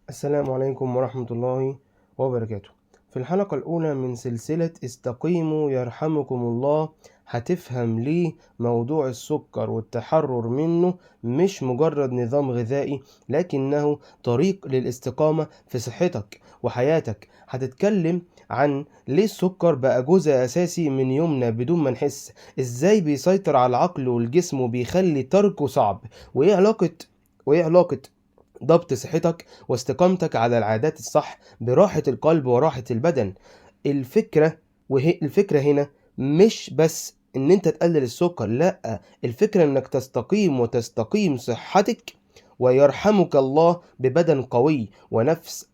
السلام عليكم ورحمة الله وبركاته. في الحلقة الأولى من سلسلة استقيموا يرحمكم الله هتفهم ليه موضوع السكر والتحرر منه مش مجرد نظام غذائي، لكنه طريق للاستقامة في صحتك وحياتك. هتتكلم عن ليه السكر بقى جزء أساسي من يومنا بدون ما نحس، إزاي بيسيطر على العقل والجسم وبيخلي تركه صعب، وإيه علاقة ضبط صحتك واستقامتك على العادات الصح براحة القلب وراحة البدن. الفكرة هنا مش بس ان انت تقلل السكر، لا، الفكرة انك تستقيم وتستقيم صحتك ويرحمك الله ببدن قوي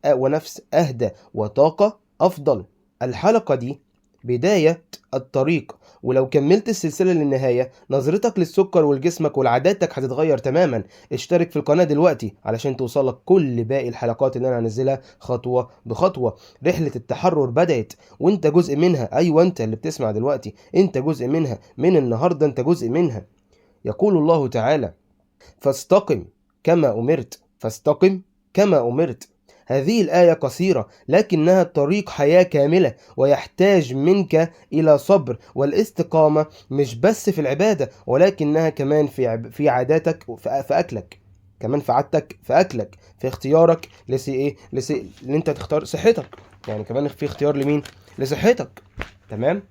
ونفس اهدى وطاقة افضل. الحلقة دي بداية الطريق، ولو كملت السلسلة للنهاية نظرتك للسكر ولجسمك ولعاداتك هتتغير تماما. اشترك في القناة دلوقتي علشان توصلك كل باقي الحلقات اللي انا هنزلها خطوة بخطوة. رحلة التحرر بدأت وانت جزء منها. ايوه، انت اللي بتسمع دلوقتي انت جزء منها، من النهاردة انت جزء منها. يقول الله تعالى: فاستقم كما أمرت، فاستقم كما أمرت. هذه الآية قصيرة لكنها طريق حياة كاملة، ويحتاج منك إلى صبر والاستقامة، مش بس في العبادة ولكنها كمان في عاداتك وفي أكلك، كمان في عادتك في أكلك، في اختيارك إن أنت تختار صحتك، يعني كمان في اختيار لمين؟ لصحتك. تمام.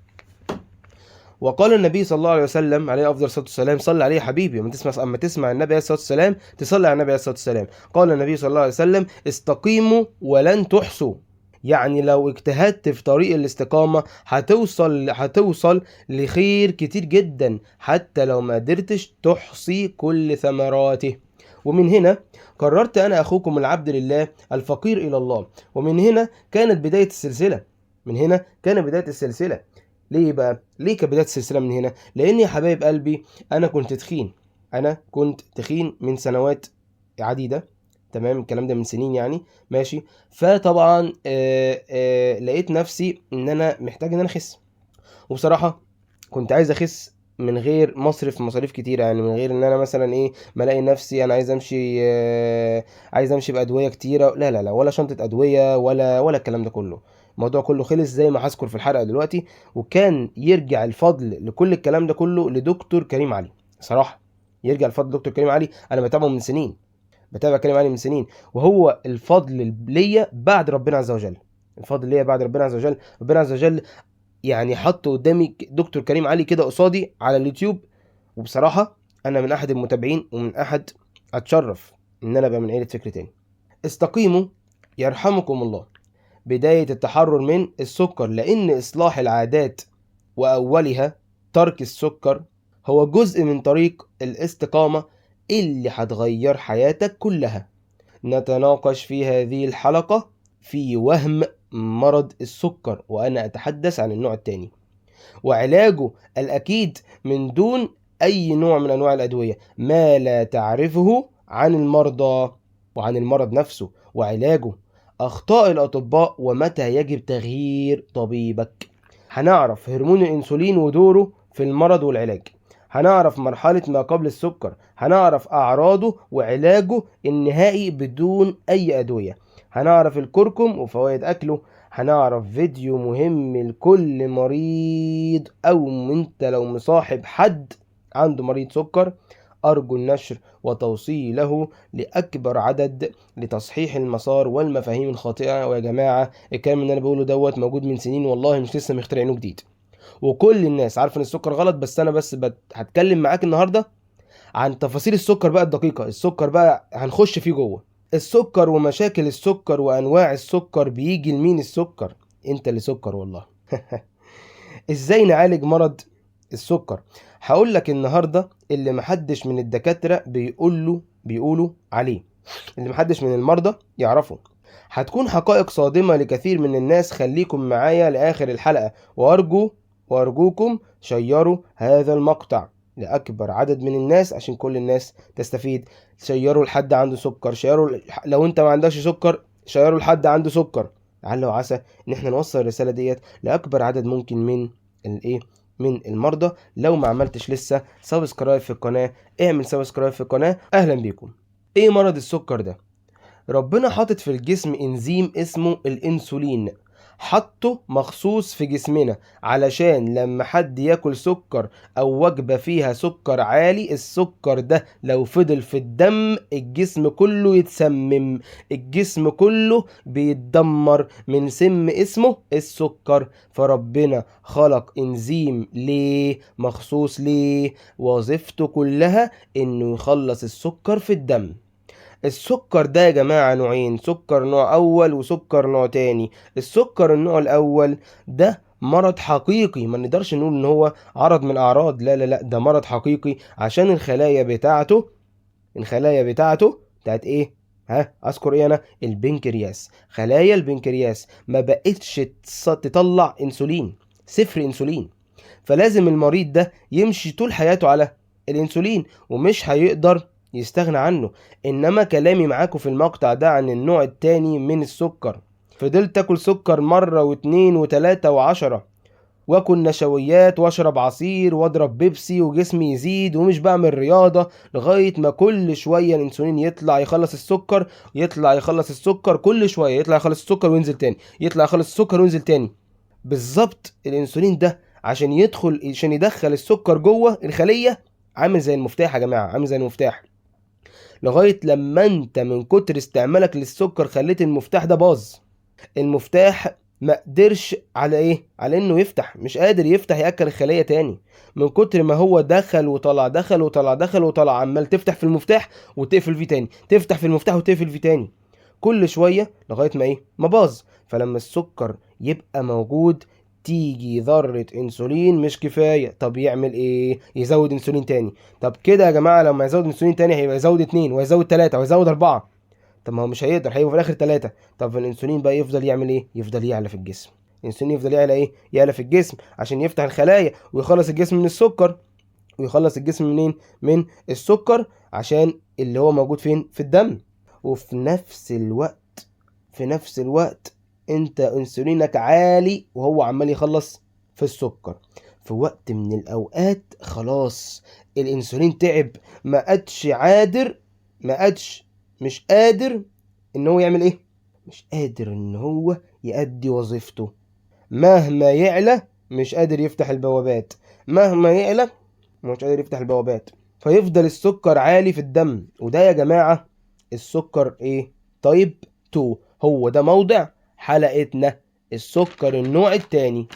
وقال النبي صلى الله عليه وسلم عليه أفضل الصلاة والسلام، صلى عليه حبيبي، أما تسمع النبي عليه الصلاة والسلام تصلي على النبي عليه الصلاة والسلام. قال النبي صلى الله عليه وسلم: استقيموا ولن تحصوا. يعني لو اجتهدت في طريق الاستقامة هتوصل لخير كتير جدا، حتى لو ما قدرتش تحصي كل ثمراته. ومن هنا قررت أنا أخوكم العبد لله الفقير إلى الله، ومن هنا كانت بداية السلسلة. من هنا كانت بداية السلسلة. ليه بقى؟ ليه كانت بداية السلسلة من هنا؟ لأن يا حبايب قلبي أنا كنت تخين، أنا كنت تخين من سنوات عديدة، تمام، الكلام ده من سنين يعني، ماشي. فطبعا لقيت نفسي إن أنا محتاج إن أنا أخس، وبصراحة كنت عايز أخس من غير مصرف مصاريف كتيرة، يعني من غير إن أنا مثلا إيه، ما ألاقي نفسي أنا عايز أمشي بأدوية كتيرة، لا لا لا، ولا شنطة أدوية ولا الكلام ده كله. الموضوع كله خلص زي ما هذكر في الحلقة دلوقتي، وكان يرجع الفضل لكل الكلام ده كله لدكتور كريم علي. صراحة يرجع الفضل لدكتور كريم علي، أنا بتابعه من سنين، بتابع كريم علي من سنين، وهو الفضل ليا بعد ربنا عز وجل، الفضل ليا بعد ربنا عز وجل. ربنا عز وجل يعني حط قدامي دكتور كريم علي كده قصادي على اليوتيوب، وبصراحة أنا من أحد المتابعين ومن أحد أتشرف إن أنا أبقى من عيلة فكر تاني. استقيموا يرحمكم الله، بداية التحرر من السكر، لأن إصلاح العادات وأولها ترك السكر هو جزء من طريق الاستقامة اللي هتغير حياتك كلها. نتناقش في هذه الحلقة في وهم مرض السكر، وأنا أتحدث عن النوع الثاني وعلاجه الأكيد من دون أي نوع من أنواع الأدوية، ما لا تعرفه عن المرضى وعن المرض نفسه وعلاجه، أخطاء الأطباء ومتى يجب تغيير طبيبك. هنعرف هرمون الأنسولين ودوره في المرض والعلاج، هنعرف مرحلة ما قبل السكر، هنعرف أعراضه وعلاجه النهائي بدون أي أدوية، هنعرف الكركم وفوائد أكله، هنعرف فيديو مهم لكل مريض أو انت لو مصاحب حد عنده مريض سكر، أرجو النشر وتوصيله لأكبر عدد لتصحيح المسار والمفاهيم الخاطئة. ويا جماعة الكلام اللي أنا بقوله دوت موجود من سنين والله، مش لسه مخترعينه جديد، وكل الناس عارفة إن السكر غلط، بس أنا بس هتكلم معاك النهاردة عن تفاصيل السكر بقى الدقيقة، السكر بقى هنخش فيه جوه، السكر ومشاكل السكر وأنواع السكر، بيجي لمين السكر؟ أنت اللي سكر والله. إزاي نعالج مرض السكر؟ هقول لك النهاردة اللي محدش من الدكاترة بيقولوا عليه، اللي محدش من المرضى يعرفه. هتكون حقائق صادمة لكثير من الناس. خليكم معايا لآخر الحلقة، وأرجوكم شيروا هذا المقطع لأكبر عدد من الناس عشان كل الناس تستفيد. شيروا لحد عنده سكر، شيروا لو انت ما عندكش سكر شيروا لحد عنده سكر، لعل وعسى ان احنا نوصل الرسالة ديت لأكبر عدد ممكن من الايه، من المرضى. لو ما عملتش لسه subscribe في القناة، اعمل subscribe في القناة. اهلا بيكم. ايه مرض السكر ده؟ ربنا حاطط في الجسم انزيم اسمه الانسولين، حطه مخصوص في جسمنا علشان لما حد ياكل سكر او وجبة فيها سكر عالي، السكر ده لو فضل في الدم الجسم كله يتسمم، الجسم كله بيتدمر من سم اسمه السكر. فربنا خلق انزيم ليه؟ مخصوص ليه؟ وظيفته كلها انه يخلص السكر في الدم. السكر ده يا جماعة نوعين، سكر نوع أول وسكر نوع تاني. السكر النوع الأول ده مرض حقيقي، ما نقدرش نقول إن هو عرض من أعراض، لا لا لا، ده مرض حقيقي عشان الخلايا بتاعته، الخلايا بتاعته بتاعت إيه؟ ها أذكر إيه أنا؟ البنكرياس. خلايا البنكرياس ما بقتش تطلع إنسولين، صفر إنسولين، فلازم المريض ده يمشي طول حياته على الإنسولين ومش هيقدر يستغنى عنه. إنما كلامي معاكم في المقطع ده عن النوع التاني من السكر. فضلت تاكل سكر مرة واتنين وتلاتة وعشرة، واكل نشويات واشرب عصير واضرب بيبسي وجسمي يزيد ومش بعمل رياضة، لغاية ما كل شوية الانسولين يطلع يخلص السكر، يطلع يخلص السكر، كل شوية يطلع يخلص السكر وينزل تاني، يطلع يخلص السكر وينزل تاني. بالظبط الانسولين ده عشان يدخل، عشان يدخل السكر جوه الخلية، عامل زي المفتاح يا جماعة، عامل زي المفتاح، لغاية لما انت من كتر استعمالك للسكر خليت المفتاح ده باظ. المفتاح ما قدرش على ايه؟ على انه يفتح، مش قادر يفتح ياكل الخلية تاني، من كتر ما هو دخل وطلع، دخل وطلع، دخل وطلع، عمال تفتح في المفتاح وتقفل فيه تاني، تفتح في المفتاح وتقفل فيه تاني، كل شوية لغاية ما ايه؟ ما باظ. فلما السكر يبقى موجود تيجي ذرة انسولين مش كفاية، طب يعمل ايه؟ يزود انسولين تاني. طب كده يا جماعة لما يزود انسولين تاني هيبقى يزود 2 ويزود 3 ويزود 4، طب ما هو مش هيقدر، هيبقى في الاخر 3. طب الانسولين بقى يفضل يعمل ايه؟ يفضل يعلى في الجسم. الانسولين يفضل يعلى ايه؟ يعلى في الجسم عشان يفتح الخلايا ويخلص الجسم من السكر، ويخلص الجسم منين؟ من السكر، عشان اللي هو موجود فين؟ في الدم. وفي نفس الوقت، في نفس الوقت انت انسولينك عالي وهو عمال يخلص في السكر. في وقت من الاوقات خلاص الانسولين تعب، ما قدش عادر، ما قدش، مش قادر ان هو يعمل ايه؟ مش قادر ان هو يأدي وظيفته. مهما يعلى مش قادر يفتح البوابات، مهما يعلى مش قادر يفتح البوابات، فيفضل السكر عالي في الدم. وده يا جماعة السكر ايه؟ تايب 2. هو ده موضع حلقتنا، السكر النوع التاني.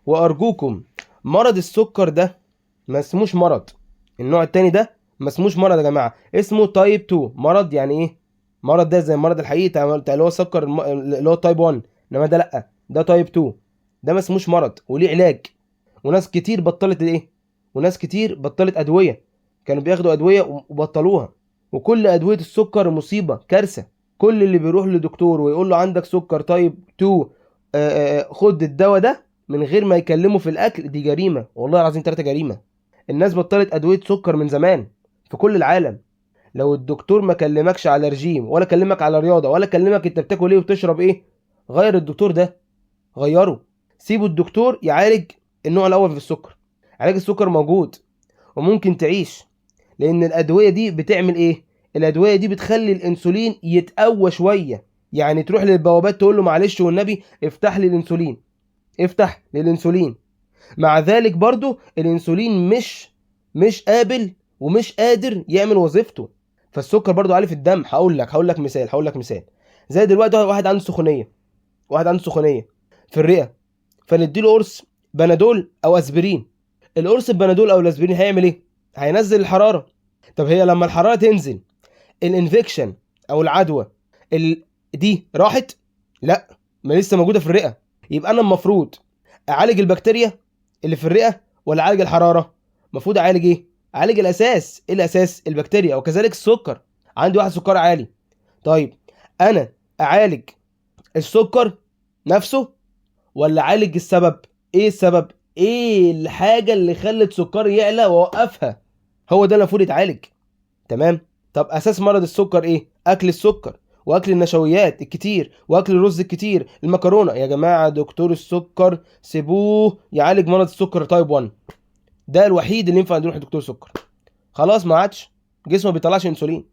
وأرجوكم مرض السكر ده ما اسموش مرض، النوع التاني ده ما اسموش مرض يا جماعة، اسمه type 2. مرض يعني ايه؟ مرض ده زي المرض الحقيقي بتاع اللي هو السكر اللي هو type 1، انما ده لأ، ده type 2، ده ما اسموش مرض وليه علاج. وناس كتير بطلت ايه؟ وناس كتير بطلت أدوية، كانوا بياخدوا أدوية وبطلوها. وكل أدوية السكر مصيبة، كارثة. كل اللي بيروح لدكتور ويقول له عندك سكر type 2، خد الدواء ده من غير ما يكلمه في الأكل، دي جريمة والله العظيم، 3 جريمة. الناس بطلت أدوية سكر من زمان في كل العالم. لو الدكتور ما كلمكش على رجيم ولا كلمك على رياضة ولا كلمك انت بتاكل ايه وبتشرب ايه، غير الدكتور ده، غيره، سيبوا الدكتور يعالج النوع الأول في السكر. علاج السكر موجود وممكن تعيش، لأن الأدوية دي بتعمل ايه؟ الأدوية دي بتخلي الأنسولين يتقوى شوية. يعني تروح للبوابات تقول له معلش والنبي افتح لي الأنسولين، افتح للأنسولين. مع ذلك برضو الأنسولين مش قابل ومش قادر يعمل وظيفته، فالسكر برضو عالي في الدم. هقول لك مثال زي دلوقتي واحد عنده سخونية، واحد عنده سخونية في الرئة، فنديله قرص بنادول أو أسبرين. القرص البنادول أو الأسبرين هيعمل إيه؟ هينزل الحرارة. طب هي لما الحرارة تنزل ال infection أو العدوى دي راحت؟ لا، ما لسه موجودة في الرئة. يبقى أنا المفروض أعالج البكتيريا اللي في الرئة ولا أعالج الحرارة؟ المفروض أعالج إيه؟ أعالج الأساس. إيه الأساس؟ البكتيريا. وكذلك السكر، عندي واحد سكر عالي، طيب أنا أعالج السكر نفسه ولا أعالج السبب؟ إيه السبب؟ إيه الحاجة اللي خلت سكري يعلى وأوقفها؟ هو ده اللي المفروض يتعالج. تمام؟ طب أساس مرض السكر إيه؟ أكل السكر واكل النشويات الكتير واكل الرز الكتير، المكرونه. يا جماعه دكتور السكر سيبوه يعالج مرض السكر type 1، ده الوحيد اللي ينفع نروح لدكتور سكر. خلاص ما عادش جسمه ما بيطلعش انسولين.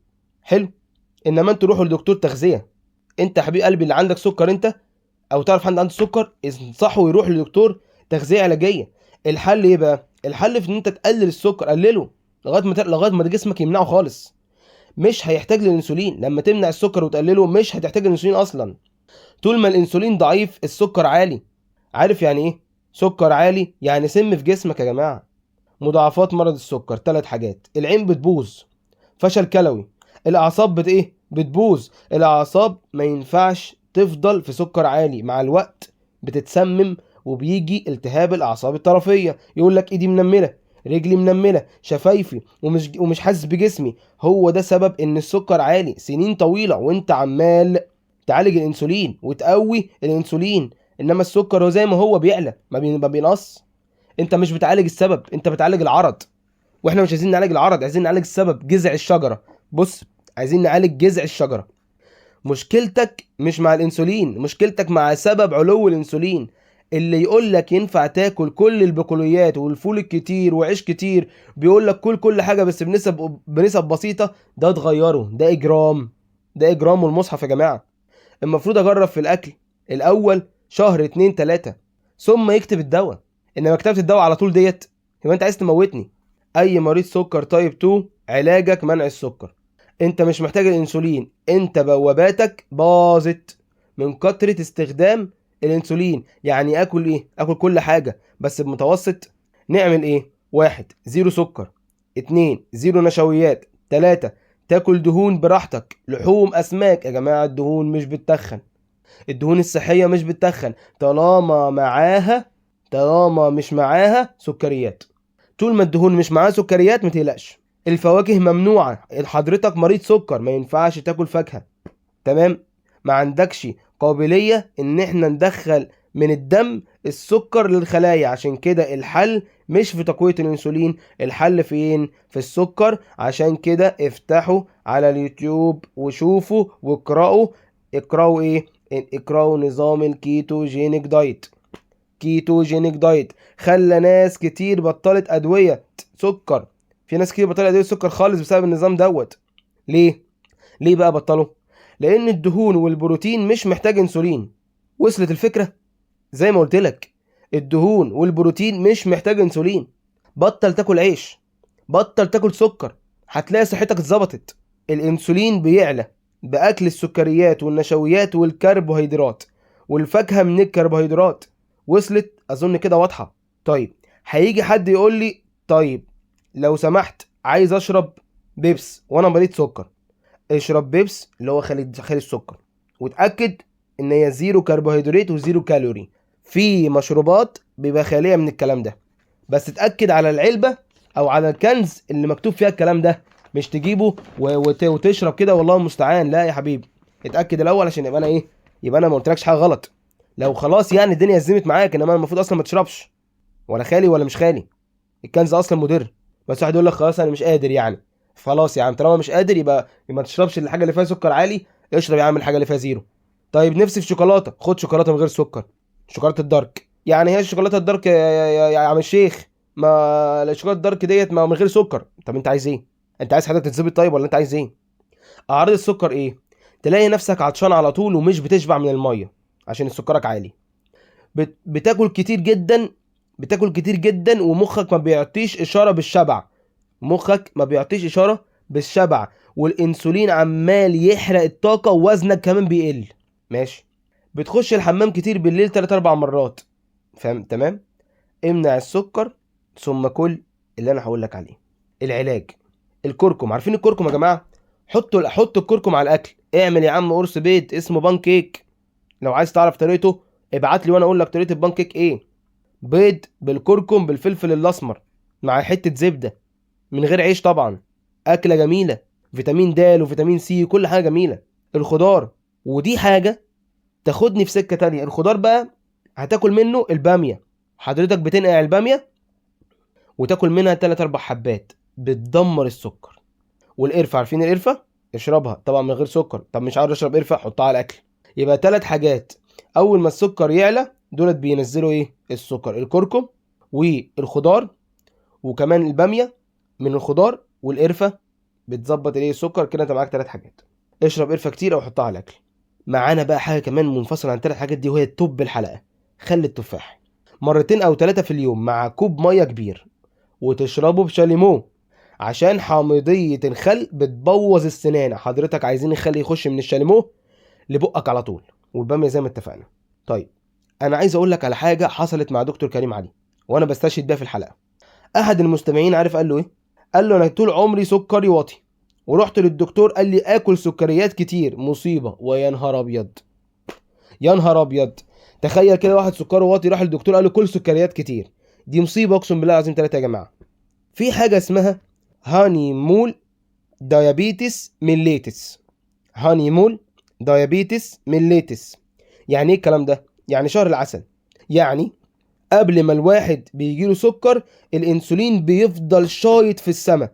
حلو. انما انتوا روحوا لدكتور تغذية. انت يا حبيب قلبي اللي عندك سكر، انت او تعرف حد عنده سكر، انصحه يروح لدكتور تغذية علاجية. الحل ايه بقى؟ الحل في ان انت تقلل السكر، قلله لغاية ما جسمك يمنعه خالص. مش هيحتاج للانسولين. لما تمنع السكر وتقلله مش هتحتاج الانسولين اصلا. طول ما الانسولين ضعيف السكر عالي. عارف يعني ايه سكر عالي؟ يعني سم في جسمك يا جماعة. مضاعفات مرض السكر 3 حاجات: العين بتبوظ، فشل كلوي، الاعصاب بت ايه؟ بتبوظ. الاعصاب ما ينفعش تفضل في سكر عالي، مع الوقت بتتسمم وبيجي التهاب الاعصاب الطرفيه. يقول لك ايدي منمله، رجلي منمله، شفايفي، ومش حاسس بجسمي. هو ده سبب ان السكر عالي سنين طويلة وانت عمال تعالج الانسولين وتقوي الانسولين، انما السكر هو زي ما هو بيعلى، ما بينقص. انت مش بتعالج السبب، انت بتعالج العرض، واحنا مش عايزين نعالج العرض، عايزين نعالج السبب، جذع الشجرة. بص، عايزين نعالج جذع الشجرة. مشكلتك مش مع الانسولين، مشكلتك مع سبب علو الانسولين. اللي يقول لك ينفع تاكل كل البقوليات والفول الكتير وعيش كتير، بيقول لك كل حاجة بس بنسب بسيطة، ده تغيره، ده اجرام، ده اجرام والمصحف يا جماعة. المفروض اجرب في الاكل الاول شهر 2 3 ثم يكتب الدواء، انما كتابه الدواء على طول ديت يبقى انت عايز تموتني. اي مريض سكر type 2 علاجك منع السكر. انت مش محتاج الانسولين، انت بواباتك باظت من كترة استخدام الانسولين. يعني اكل ايه؟ اكل كل حاجة بس بمتوسط. نعمل ايه؟ 1 zero سكر، 2 zero نشويات، 3 تاكل دهون براحتك، لحوم، اسماك. يا جماعة الدهون مش بتتخن، الدهون الصحية مش بتتخن طالما مش معاها سكريات. طول ما الدهون مش معاها سكريات ما تقلقش. الفواكه ممنوعة، حضرتك مريض سكر ما ينفعش تاكل فاكهة، تمام؟ ما عندكش قابلية ان احنا ندخل من الدم السكر للخلايا. عشان كده الحل مش في تقوية الانسولين، الحل فين؟ في السكر. عشان كده افتحوا على اليوتيوب وشوفوا واقرأوا. اقرأوا ايه؟ اقرأوا نظام ال ketogenic diet. ketogenic diet خلى ناس كتير بطلت ادوية سكر. في ناس كتير بطلت ادوية سكر خالص بسبب النظام دوت. ليه؟ ليه بقى بطلوا؟ لان الدهون والبروتين مش محتاج انسولين. وصلت الفكرة؟ زي ما قلت لك، الدهون والبروتين مش محتاج انسولين. بطل تاكل عيش، بطل تاكل سكر، هتلاقي صحتك اتظبطت. الانسولين بيعلى باكل السكريات والنشويات والكربوهيدرات، والفاكهة من الكربوهيدرات. وصلت؟ اظن كده واضحة. طيب هيجي حد يقول لي طيب لو سمحت عايز اشرب بيبس وانا مريض سكر. اشرب بيبس اللي هو خالي السكر، وتأكد ان هي zero كربوهيدرات و zero calorie. في مشروبات بيبقى خالية من الكلام ده، بس اتأكد على العلبة او على ال cans اللي مكتوب فيها الكلام ده، مش تجيبه وتشرب كده والله المستعان. لا يا حبيبي، اتأكد الاول عشان يبقى انا ايه، يبقى انا ما قلتلكش حاجة غلط. لو خلاص يعني الدنيا ازمت معاك، انما المفروض اصلا ما تشربش، ولا خالي ولا مش خالي، ال cans اصلا مضر. بس واحد يقول لك خلاص انا مش قادر، يعني خلاص يا عم طالما مش قادر يبقى ما تشربش الحاجة اللي فيها سكر عالي، اشرب يا عم الحاجة اللي فيها zero. طيب نفسي في شوكولاتة، خد شوكولاتة من غير سكر، شوكولاتة ال dark. يعني هي الشوكولاتة ال dark يا عم الشيخ، ما الشوكولاتة ال dark ديت ما من غير سكر. طب انت عايز ايه؟ انت عايز حضرتك تتظبط طيب ولا انت عايز ايه؟ اعراض السكر ايه؟ تلاقي نفسك عطشان على طول ومش بتشبع من المية عشان سكرك عالي. بتاكل كتير جدا، بتاكل كتير جدا ومخك ما بيعطيش اشارة بالشبع، مخك ما بيعطيش اشارة بالشبع، والانسولين عمال يحرق الطاقة ووزنك كمان بيقل. ماشي. بتخش الحمام كتير بالليل 3-4 مرات، فاهم؟ تمام. امنع السكر ثم كل اللي انا هقول لك عليه. العلاج الكركم. عارفين الكركم يا جماعة؟ حطوا الكركم على الاكل. اعمل يا عم قرص بيض اسمه بان كيك، لو عايز تعرف طريقته ابعت لي وانا اقول لك طريقه البان كيك ايه. بيض بالكركم بالفلفل الاسمر مع حتة زبدة من غير عيش طبعا، اكله جميلة، فيتامين د وفيتامين سي وكل حاجة جميلة. الخضار، ودي حاجة تاخدني في سكة تانية. الخضار بقى هتاكل منه الباميه، حضرتك بتنقع الباميه وتاكل منها 3-4 حبات، بتدمر السكر. والقرفه، عارفين القرفه؟ اشربها طبعا من غير سكر. طب مش عارف اشرب قرفه، حطها على الاكل. يبقى 3 حاجات اول ما السكر يعلى دولت بينزلوا ايه؟ السكر. الكركم والخضار، وكمان الباميه من الخضار، والقرفه بتظبط الايه؟ السكر. كده انت معاك 3 حاجات. اشرب قرفه كتير او حطها على الاكل. معانا بقى حاجة كمان منفصلة عن 3 حاجات دي، وهي ال top الحلقة، خل التفاح مرتين او 3 في اليوم مع كوب مية كبير، وتشربه بشاليمو عشان حامضيه الخل بتبوظ السنان. حضرتك عايزين الخل يخش من الشاليمو لبقك على طول. والباميه زي ما اتفقنا. طيب انا عايز اقول لك على حاجة حصلت مع دكتور كريم علي وانا بستشهد بيها في الحلقة. احد المستمعين عارف قال له ايه؟ قال له انا طول عمري سكري واطي، ورحت للدكتور قال لي اكل سكريات كتير، مصيبة. ويا نهار ابيض، يا نهار ابيض. تخيل كده واحد سكره واطي راح للدكتور قال له كل سكريات كتير، دي مصيبة اقسم بالله العظيم 3 يا جماعة. في حاجة اسمها honeymoon diabetes mellitus. honeymoon diabetes mellitus يعني ايه الكلام ده؟ يعني شهر العسل. يعني قبل ما الواحد بيجيله سكر الانسولين بيفضل شايط في السماء،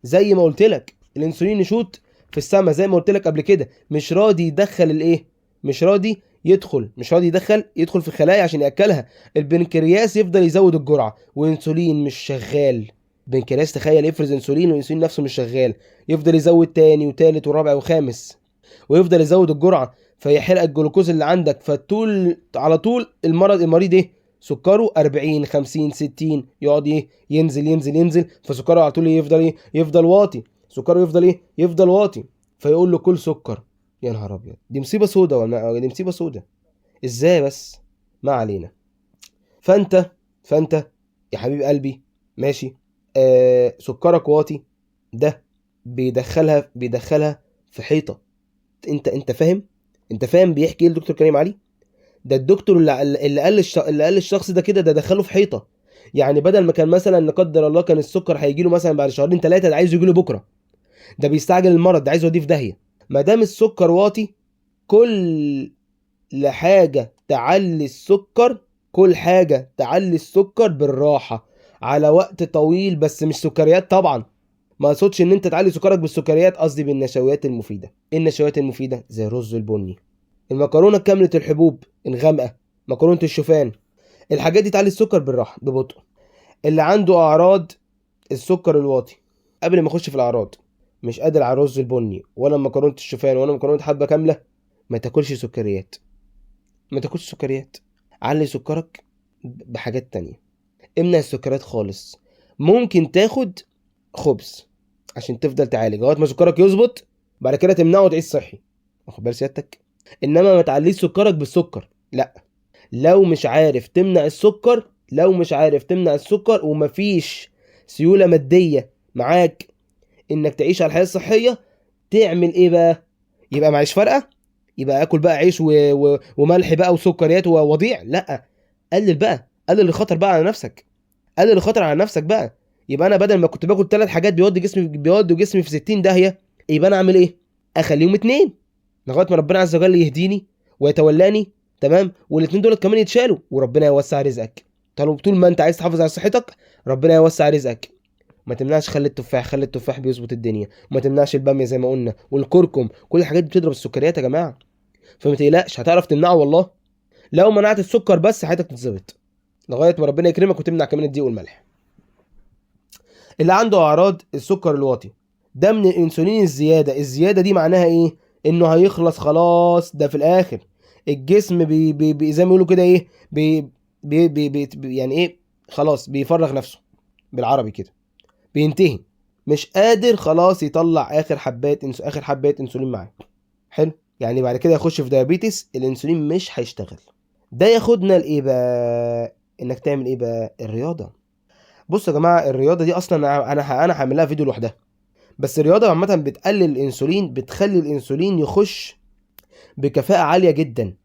زي ما قلت لك الانسولين يشوط في السماء زي ما قلت لك قبل كده، مش راضي يدخل الايه؟ مش راضي يدخل، مش راضي يدخل في الخلايا عشان ياكلها. البنكرياس يفضل يزود الجرعة وانسولين مش شغال. البنكرياس تخيل يفرز انسولين والانسولين نفسه مش شغال، يفضل يزود تاني وتالت ورابع وخامس، ويفضل يزود الجرعة فيحرق الجلوكوز اللي عندك. فطول على طول المريض ايه؟ سكره 40 50 60، يقعد ايه؟ ينزل ينزل ينزل، فسكره على طول يفضل ايه؟ يفضل واطي، سكره يفضل ايه؟ يفضل واطي. فيقول له كل سكر. يا نهار ابيض، دي مصيبة سودة ولا دي مصيبة سودة ازاي؟ بس ما علينا. فانت يا حبيب قلبي ماشي، سكرك واطي ده بيدخلها في حيطة. انت فاهم؟ انت فاهم بيحكي ايه الدكتور كريم علي؟ ده الدكتور اللي قال الشخص ده كده، ده دخله في حيطة. يعني بدل ما كان مثلا لا قدر الله كان السكر هيجي له مثلا بعد شهرين 3، ده عايز يجي له بكره. ده بيستعجل المرض، ده عايز يوديه في داهية. ما دام السكر واطي، كل حاجة تعلي السكر، كل حاجة تعلي السكر بالراحة على وقت طويل، بس مش سكريات طبعا. ما اقصدش ان انت تعلي سكرك بالسكريات، قصدي بالنشويات المفيدة. ايه النشويات المفيدة؟ زي الرز البني، المكرونه كاملة الحبوب الغامقه، مكرونه الشوفان، الحاجات دي تعلي السكر بالراحة ببطء. اللي عنده اعراض السكر الواطي، قبل ما اخش في الاعراض، مش قادر على الرز البني ولا مكرونه الشوفان ولا مكرونه حبه كاملة، ما تاكلش سكريات، ما تاكلش سكريات. علي سكرك بحاجات تانية، امنع السكريات خالص. ممكن تاخد خبز عشان تفضل تعالج لغاية ما سكرك يظبط، بعد كده تمنعه وتعيش صحي، واخد بال سيادتك؟ انما ما تعليش سكرك بالسكر، لا. لو مش عارف تمنع السكر، لو مش عارف تمنع السكر ومفيش سيولة مادية معاك انك تعيش على الحياة الصحية، تعمل ايه بقى؟ يبقى معيش فارقه، يبقى اكل بقى عيش وملح بقى وسكريات ووضيع؟ لا، قلل بقى، قلل الخطر بقى على نفسك، قلل الخطر على نفسك بقى. يبقى انا بدل ما كنت باكل 3 حاجات بيودوا جسمي في 60 داهية، يبقى انا اعمل ايه؟ اخليهم 2 لغاية ما ربنا عز وجل يهديني ويتولاني، تمام؟ والاثنين دول كمان يتشالوا وربنا يوسع رزقك. طول ما انت عايز تحافظ على صحتك ربنا يوسع رزقك. ما تمنعش خل التفاح، خل التفاح بيظبط الدنيا، وما تمنعش الباميه زي ما قلنا، والكركم، كل الحاجات دي بتضرب السكريات يا جماعة، فما تقلقش هتعرف تمنعه والله. لو منعت السكر بس حياتك تتظبط لغاية ما ربنا يكرمك وتمنع كمان الدقيق والملح. اللي عنده اعراض السكر الواطي ده من الانسولين الزيادة، الزيادة دي معناها ايه؟ انه هيخلص خلاص، ده في الاخر الجسم بي بي بي زي ما بيقولوا كده ايه، بي بي بي بي يعني ايه، خلاص بيفرغ نفسه بالعربي كده، بينتهي، مش قادر خلاص يطلع اخر حبات اخر حبات انسولين معاه. حلو، يعني بعد كده يخش في diabetes، الانسولين مش هيشتغل. ده ياخدنا لايه بقى؟ انك تعمل ايه بقى؟ الرياضة. بصوا يا جماعة، الرياضة دي اصلا انا هعمل لها فيديو لوحدها، بس الرياضة عامة بتقلل الانسولين، بتخلي الانسولين يخش بكفاءة عالية جدا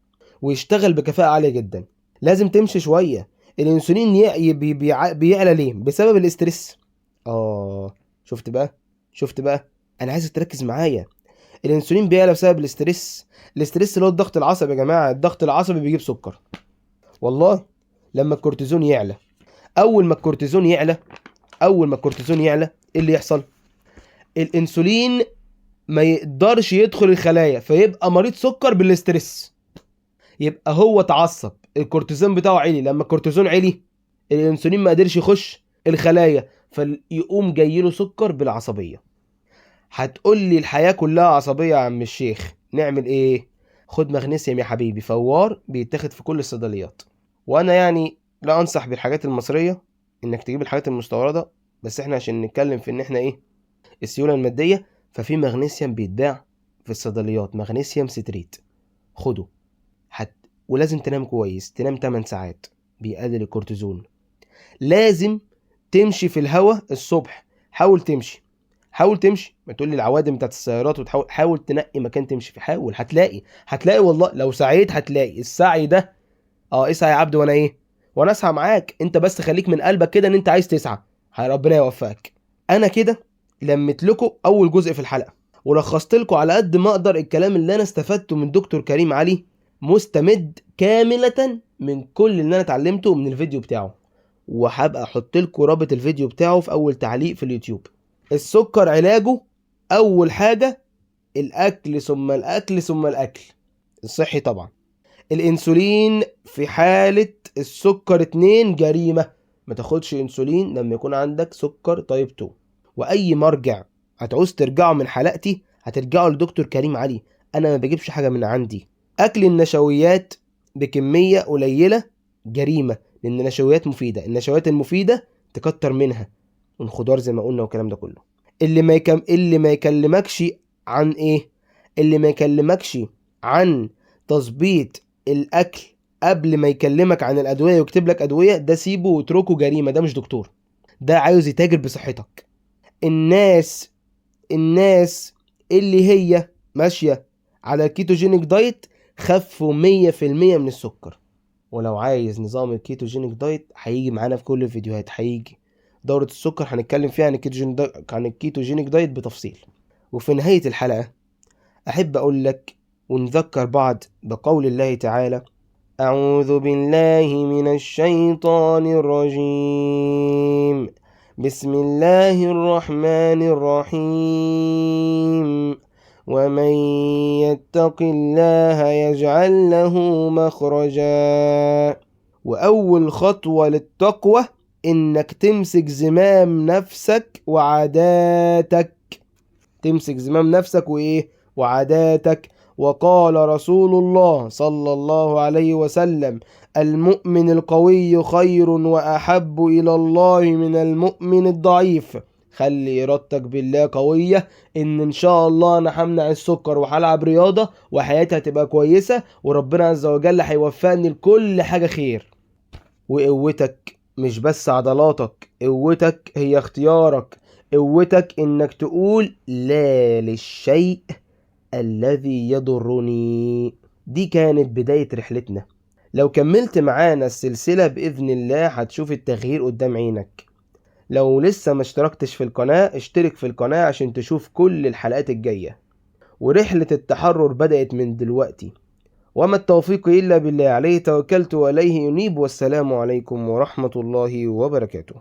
ويشتغل بكفاءة عالية جدا. لازم تمشي شوية. الانسولين بيعلى ليه؟ بسبب ال stress. شفت بقى؟ شفت بقى؟ انا عايزك تركز معايا. الانسولين بيعلى بسبب ال stress. ال stress اللي هو الضغط العصبي يا جماعة، الضغط العصبي بيجيب سكر والله. لما الكورتيزون يعلى، اول ما الكورتيزون يعلى، اول ما الكورتيزون يعلى ايه اللي يحصل؟ الانسولين ما يقدرش يدخل الخلايا، فيبقى مريض سكر بال stress. يبقى هو اتعصب، الكورتيزون بتاعه عالي، لما الكورتيزون عالي الانسولين ما قدرش يخش الخلايا، فيقوم جاي له سكر بالعصبيه. هتقول لي الحياة كلها عصبية يا عم الشيخ، نعمل ايه؟ خد مغنيسيوم يا حبيبي، فوار بيتاخد في كل الصيدليات. وانا يعني لا انصح بالحاجات المصرية، انك تجيب الحاجات المستوردة، بس احنا عشان نتكلم في ان احنا ايه السيولة المادية، ففي مغنيسيوم بيتباع في الصيدليات، مغنيسيوم citrate، خده. ولازم تنام كويس، تنام 8 ساعات، بيقلل الكورتيزون. لازم تمشي في الهواء الصبح، حاول تمشي، حاول تمشي، ما تقول لي العوادم بتاعت السيارات وتحاول، حاول تنقي مكان تمشي فيه، حاول، هتلاقي والله لو سعيت هتلاقي. السعي ده اسعى يا عبد وانا ايه، وانا اسعى معاك، انت بس خليك من قلبك كده ان انت عايز تسعى، ربنا يوفقك. انا كده لميت لكم اول جزء في الحلقة، ولخصت لكم على قد ما اقدر الكلام اللي انا استفدته من دكتور كريم علي، مستمد كاملة من كل اللي انا اتعلمته من الفيديو بتاعه، وهبقى احط لكم رابط الفيديو بتاعه في اول تعليق في اليوتيوب. السكر علاجه اول حاجة الاكل، ثم الاكل، ثم الاكل الصحي طبعا. الانسولين في حالة السكر 2 جريمة، ما تاخدش انسولين لما يكون عندك سكر type 2. واي مرجع هتعوز ترجعه من حلقتي هترجعه لدكتور كريم علي، انا ما بجيبش حاجة من عندي. اكل النشويات بكمية قليلة جريمة، لان النشويات مفيدة، النشويات المفيدة تكتر منها، والخضار زي ما قلنا والكلام ده كله. اللي ما يكلمكش عن ايه، اللي ما يكلمكش عن تظبيط الاكل قبل ما يكلمك عن الادوية ويكتب لك ادوية، ده سيبه واتركه جريمة، ده مش دكتور، ده عاوز يتاجر بصحتك. الناس اللي هي ماشية على ال ketogenic diet خفوا 100% من السكر. ولو عايز نظام ال ketogenic diet هيجي معانا في كل الفيديوهات، هيجي دورة السكر هنتكلم فيها عن ال ketogenic diet بتفصيل. وفي نهاية الحلقة أحب أقول لك ونذكر بعض بقول الله تعالى: أعوذ بالله من الشيطان الرجيم، بسم الله الرحمن الرحيم، ومن يتق الله يجعل له مخرجا. وأول خطوة للتقوى إنك تمسك زمام نفسك وعاداتك، تمسك زمام نفسك وإيه؟ وعاداتك. وقال رسول الله صلى الله عليه وسلم: المؤمن القوي خير وأحب إلى الله من المؤمن الضعيف. خلي إرادتك بالله قوية، إن شاء الله أنا همنع السكر وهلعب رياضة وحياتي هتبقى كويسة، وربنا عز وجل هيوفقني لكل حاجة خير. وقوتك مش بس عضلاتك، قوتك هي اختيارك، قوتك إنك تقول لا للشيء الذي يضرني. دي كانت بداية رحلتنا. لو كملت معانا السلسلة بإذن الله هتشوف التغيير قدام عينك. لو لسه ما اشتركتش في القناة اشترك في القناة عشان تشوف كل الحلقات الجاية. ورحلة التحرر بدأت من دلوقتي. وما التوفيق إلا بالله، عليه توكلت وإليه أنيب، والسلام عليكم ورحمة الله وبركاته.